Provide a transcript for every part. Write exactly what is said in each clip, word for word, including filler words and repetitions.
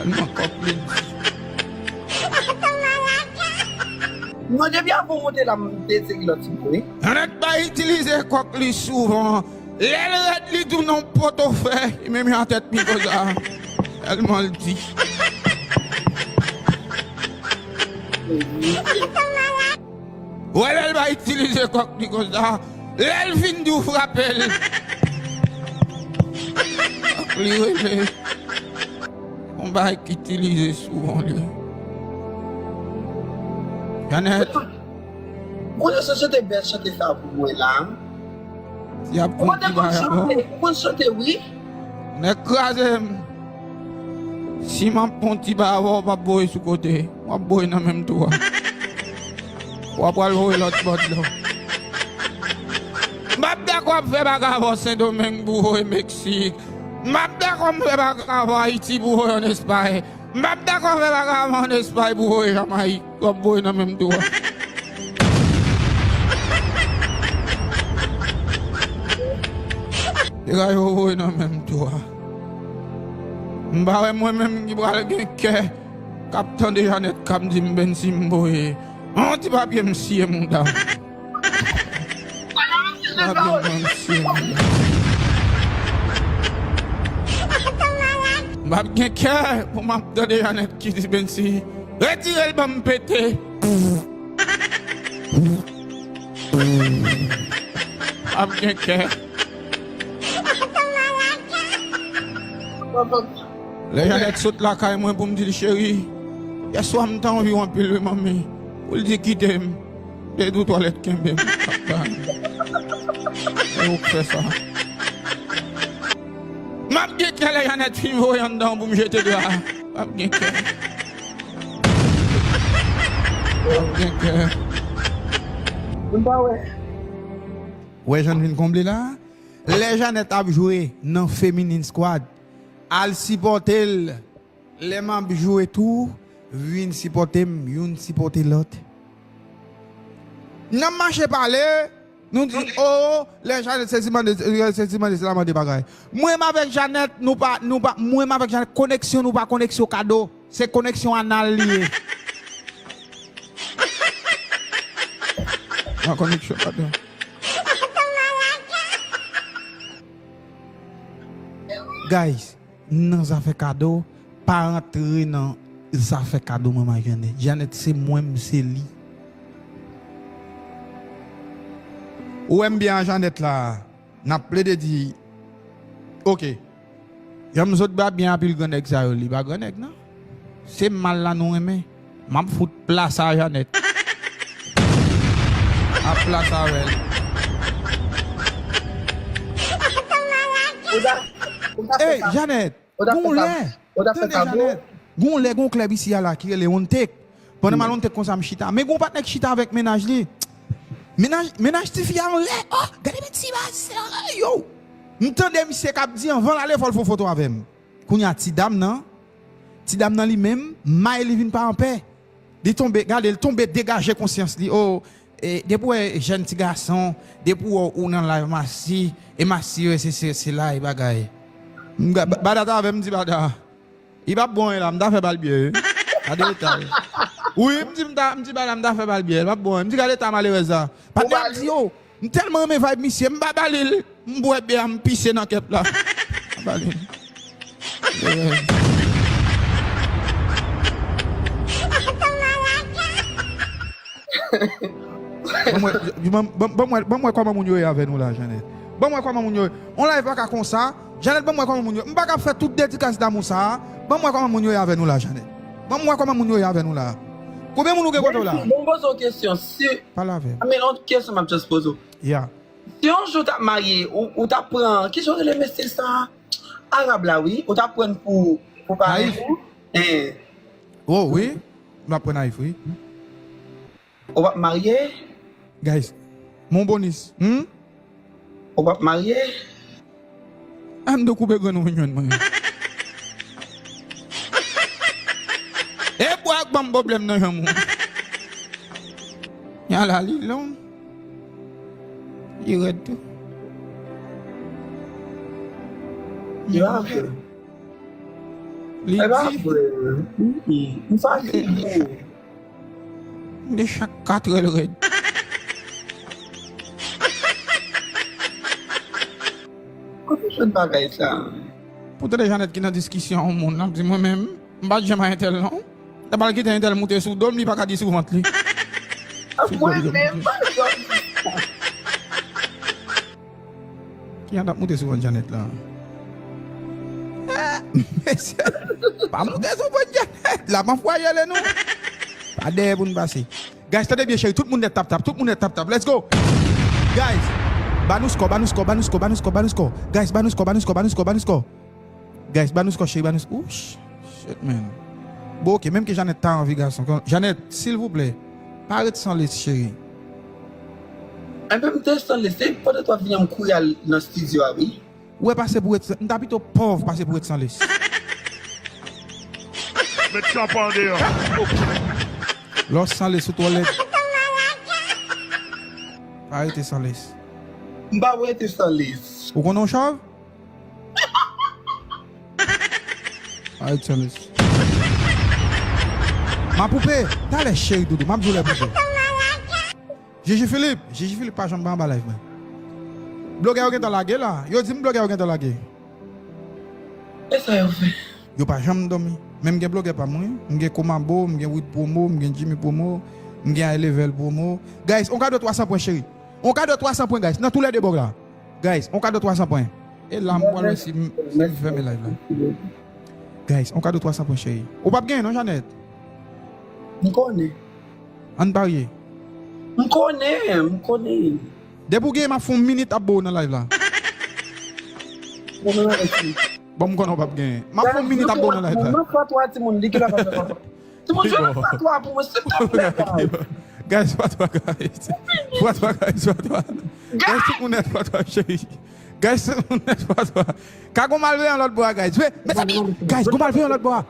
Tèlman kòk li di. Non, depi avan w monte la, m te seri lòt ti kou, wi. Nèg pa itilize kòk li souvan. Lè l rèd, li tounen yon poto fè. Li menm yon tèt pi konsa. Tèlman l di. Wè lè l pa itilize kòk li konsa. Lè l fin di w frape l. Kòk li rele. Yon bagay ki itilize souvan li. Janèt. Ou konnen se chante bèl chante sa pou mwen la. Y ap fon ti bagay avè w. Ou konn chante, wi. Nèg kraze m. Si m ap pran ti ba avè w, w p ap voye sou kote. W ap voye nan menm twou a. W ap al voye lòt bò dlo. M p ap dakò ap fè bagay avè w Sendomeng pou voye Meksik. M p ap dakò m fè bagay avè w Ayiti pou voye ann Espay. M p ap dakò fè bagay avè w ann Espay pou voye Jamayik. W ap voye nan menm twou a. Degaje w voye nan menm twou a. M pa wè mwen menm ki pral gen kè k ap tande Janèt k ap di m Bensi m voye. Yon ti papye m siye mouda m. Ti papye m siye mouda m. M p ap gen kè pou m ap tande Janèt ki di Bensi retire l ban m pete. Ap gen kè. Lè Janèt sot lakay mwen pou m di l, cheri, yèswa m te anvi w anpil wi manmi. Pou l di kite m. Depi w twalèt kenbe m. E ou k fè sa. M ap gen kè lè Janèt fin voye anndan pou m jete dra. M ap gen kè. Ou gen kè. Ou pa wè. Wè jan l vin konble la? Lè Janèt ap jwe nan Feminine Squad, al sipòte l. Lè m ap jwe tou, vin sipòte m, youn sipòte lòt. N ap mache pale, nou di, o, lè Janèt sezi mande, sezi mande, se la mande bagay. Mwen m avèk Janèt, nou pa, nou pa, mwen m avèk Janèt, koneksyon nou pa koneksyon kado. Se koneksyon anal li ye. Nan koneksyon kado. Guys, nan zafè kado, pa rantre nan zafè kado mwen ak Janèt. Janèt se mwen, m se li. Ou wè m byen ak Janèt la, n ap plede di, oke. Jan m sot ba byen anpil gran nèg sa yo, li pa gran nèg non. Se mal la nou renmen. M ap fout plas a Janèt. Ap plas avè l. Ou ta, ou ta fè Ey, sa. Janèt, Ou ta fè gon sa. Lè, Ou ta fè tande sa, bro. Janèt, gon lè, gon klèb isi a la ki rele One Take. Pandan m al One Take konsa, m chita. Men gon patnè k chita avèk mennaj li. Mennaj, mennaj tifi a anlè. Oh, gade men ti baz, yo. M tande misye k ap di anvan l ale, fò l fè yon foto avè m. Kounye a, ti dam nan, ti dam nan li menm, may li vin pa anpè. Li tonbe, gade, li tonbe degaje konsyans li. Oh, e, depi w wè jèn ti gason, depi w wè ou nan live masi, e masi yo, se, se, se la, e bagay. M ga-, ba-, Bada ta avè m, m di Bada. Li p ap bon, la, m ta fè ba l byen, wi. Gade eta l. Wi, m di, m ta, m di Bada, m ta fè ba l byen, li p ap bon. M di, gade eta malerèz la. Patnè ap di, yo, m tèlman renmen vibe misye, m pa ba li l. M bwè bè a, m pise nan kèp la. M pa ba li l. Ban mwen, ban, ban, ban mwen, ban mwen kòman moun yo ye avè nou la, Janèt. Ban mwen kòman moun yo ye. On live pa ka konsa. Janèt, ban mwen kòman moun yo. M pa ka fè tout dedikas damou sa a. Ban mwen kòman moun yo ye avè nou la, Janèt. Ban mwen kòman moun yo ye avè nou la. Konbyen moun ou gen kote w la? Bon, m poze w kesyon. Si, pale avè m. I mean, yon kesyon m ap just poze w. Yeah. Si yon jou w t ap marye, ou, ou t ap pran, kijan w rele mesye sa? Arab la, wi. Ou t ap pran pou, pou parenn ou? Hein. Oh, wi. M ap pran Naïf, wi. Ou p ap marye? Guys, mon bonis, hmm? Ou p ap marye? A, m te koupe grenn ou vin jwenn mwen. E bwa k ban m pwoblèm nan janm ou. Yala li long. Li rèd tou. Yo avè. Li di, m fatige. M gen chak katrèl rèd. Kote w jwenn bagay sa? Pou tande Janèt ki nan diskisyon ak yon moun, l ap di mwen menm, m pa t janm ak entèl non. L ap al kite entèl moute sou do m, li pa ka di sou vant li. Mwen menm, pa janm. Ki jan t ap moute sou vant Janèt la? Mesye, pa moute sou vant Janèt la, m ap fwaye ale non. Pa dèyè pou n pase. Guys, tande byen cheri, tout moun nèt tap tap, tout moun nèt tap tap. Let's go! Guys, ba nou skò, ba nou skò, ba nou skò, ba nou skò, ba nou skò. Guys, ba nou skò, ba nou skò, ba nou skò, ba nou skò. Guys, ba nou skò cheri, ba nou skò. Ouch, shit man. Bon, ok, menm ke Janèt ta anvi gason. Janèt, silvouplè, pa ret san lès cheri. Enben m te san lès, se pandan w ap vini an m kouri al nan estidyo a wi. Ou wè pase pou ret, m ta pito pòv pase pou ret san lès. Met chanpan deyò. Lè w san lès ou twò lèd. Pa rete san lès. M pa rete san lès. Ou konnen yon chòv? Ay, Charles. Ma poupe, talè cheri doudou, m ap di w lè poupe. Jiji Philippe, Jiji Philippe pa janm pa anba live mwen. Blogè yo gentan lage la, yo di m blogè yo gentan lage. E sa yo fè? Yo pa janm dòmi. Men m gen blogè pa m wi. M gen Komabo, m gen Wid Promo, m gen Jimmy Promo, m gen High Level Promo. Guys, on kado twa san pwen cheri. On kado twa san pwen guys, nan tou lè de bòg la. Guys, on kado twa san pwen. E la m pral wè si m si m fèmen live la. Guys, on kado twa san pwen cheri. Ou p ap genyen non Janèt. M konnen. Ann parye. M konnen, m konnen. Depi w genyen m ap fè yon minit ap bo w nan live la. Bon, m konnen w p ap genyen. M ap fè yon minit ap bo w nan live la. Timoun, jwenn fatwa pou mwen, silvouplè, guys. Guys, fatwa, guys. Fatwa, guys, fatwa. Guys, tout moun nèt fatwa, cheri. Guys, tout moun nèt fatwa. Ka gon malveyan lòt bò a, guys. Mezanmi, guys, gon malveyan lòt bò a.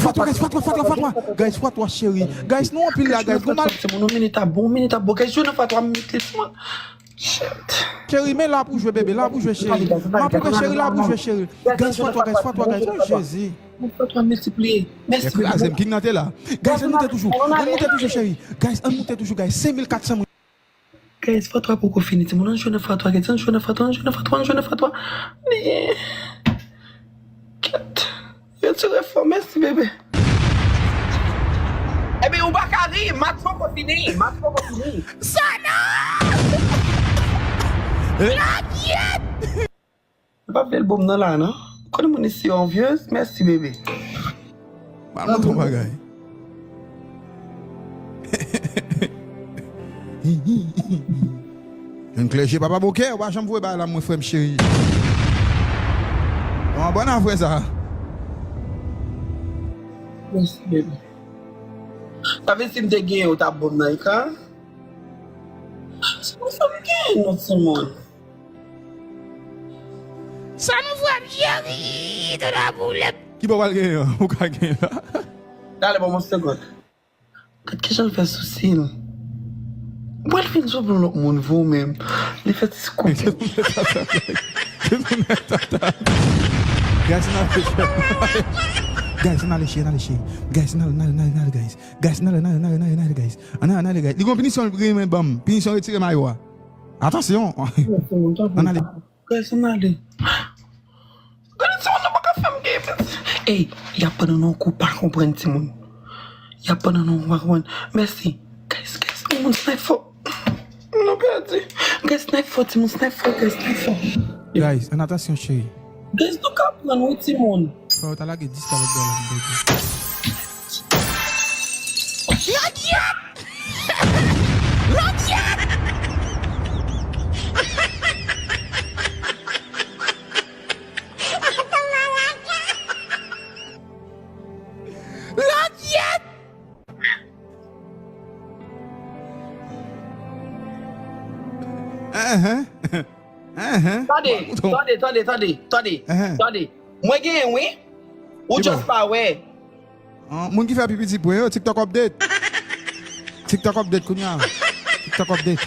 Fatwa, guys, fatwa, fatwa, fatwa. Guys, fatwa, cheri. Guys, nou anpil la, guys. Gon mal. Timoun, yon minit ap bon, yon minit ap bon. Guys, jwenn fatwa, m mete timoun. Shit. Cheri, men la pou jwe, bebe, la pou jwe, cheri. Ma pou cheri, la pou jwe, cheri. Guys, fatwa, guys, fatwa, guys. Oh, Jezi. Fatwa miltipliye. Mèsi. Kraze m, king nan te la. Guys, ann moute toujou. Ann moute toujou, cheri. Guys, ann moute toujou, guys. Senk mil kat san moun. Guys, fatwa poko fini, timoun. Ann jwenn fatwa, guys. Ann jwenn fatwa, ann jwenn fatwa, ann jwenn fatwa. Li gen. Kèt. Yo tire fò, mèsi, bebe. Ebyen, ou pa ka ri, match poko fini, match poko fini. Sa non! Lakyèt! Ou pa vle l bon m nan la, non? Konnen moun isi yo anvyez, mèsi, bebe. Mal montre yon bagay. Yon klèje papa bokè, ou pa janm voye bagay la, mwen, frè m cheri. Bon, bon, nan frè sa. Mèsi, bebe. Sa vle si m te genyen, ou t ap bon m nan ekran? Se pou sa m genyen, non, timoun. Sa nou frè m cheri, de la boulèt. Ki bò w pral genyen an? Ou ka genyen la. Talè, ban m yon segonn. Gad kijan l fè sousi l. Ou pral fin sou yon lòt moun, vre w menm. Li fè ti koupe. Guys, ann ale, guys, ann ale, cheri, ann ale, cheri. Guys, ann ale, ann ale, ann ale, ann ale, guys. Guys, ann ale, ann ale, ann ale, ann ale, guys. Ann ale, ann ale, guys. Li gon pinisyon li renmen ban m. Pinisyon retire mayo a. Atansyon. Ann ale. Guys, ann ale. Gade timoun nan pa ka fè m gen piti. Ey, y ap pran nou nan yon kou pa konprann timoun. Y ap pran nou nan yon kou pa konprann. Mèsi. Guys, guys, yon moun snipe fò. Nou pèdi. Guys, snipe fò, timoun, snipe fò, guys, snipe fò. Guys, ann atansyon, cheri. Guys, nou ka pran wi, timoun. Fò yo ta lage dis pa lòt bò la, m pèdi. Lakyèt! Lakyèt! Lakyèt! Enhen. Enhen. Tande, tande, tande, tande, tande, tande. Mwen genyen, wi. Ou just pa wè. An, moun ki fè pi piti pwen yo, TikTok update. TikTok update kounye a. TikTok update.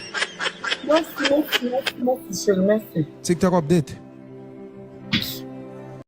Mèsi, mèsi, mèsi, mèsi, cheri, mèsi. TikTok update.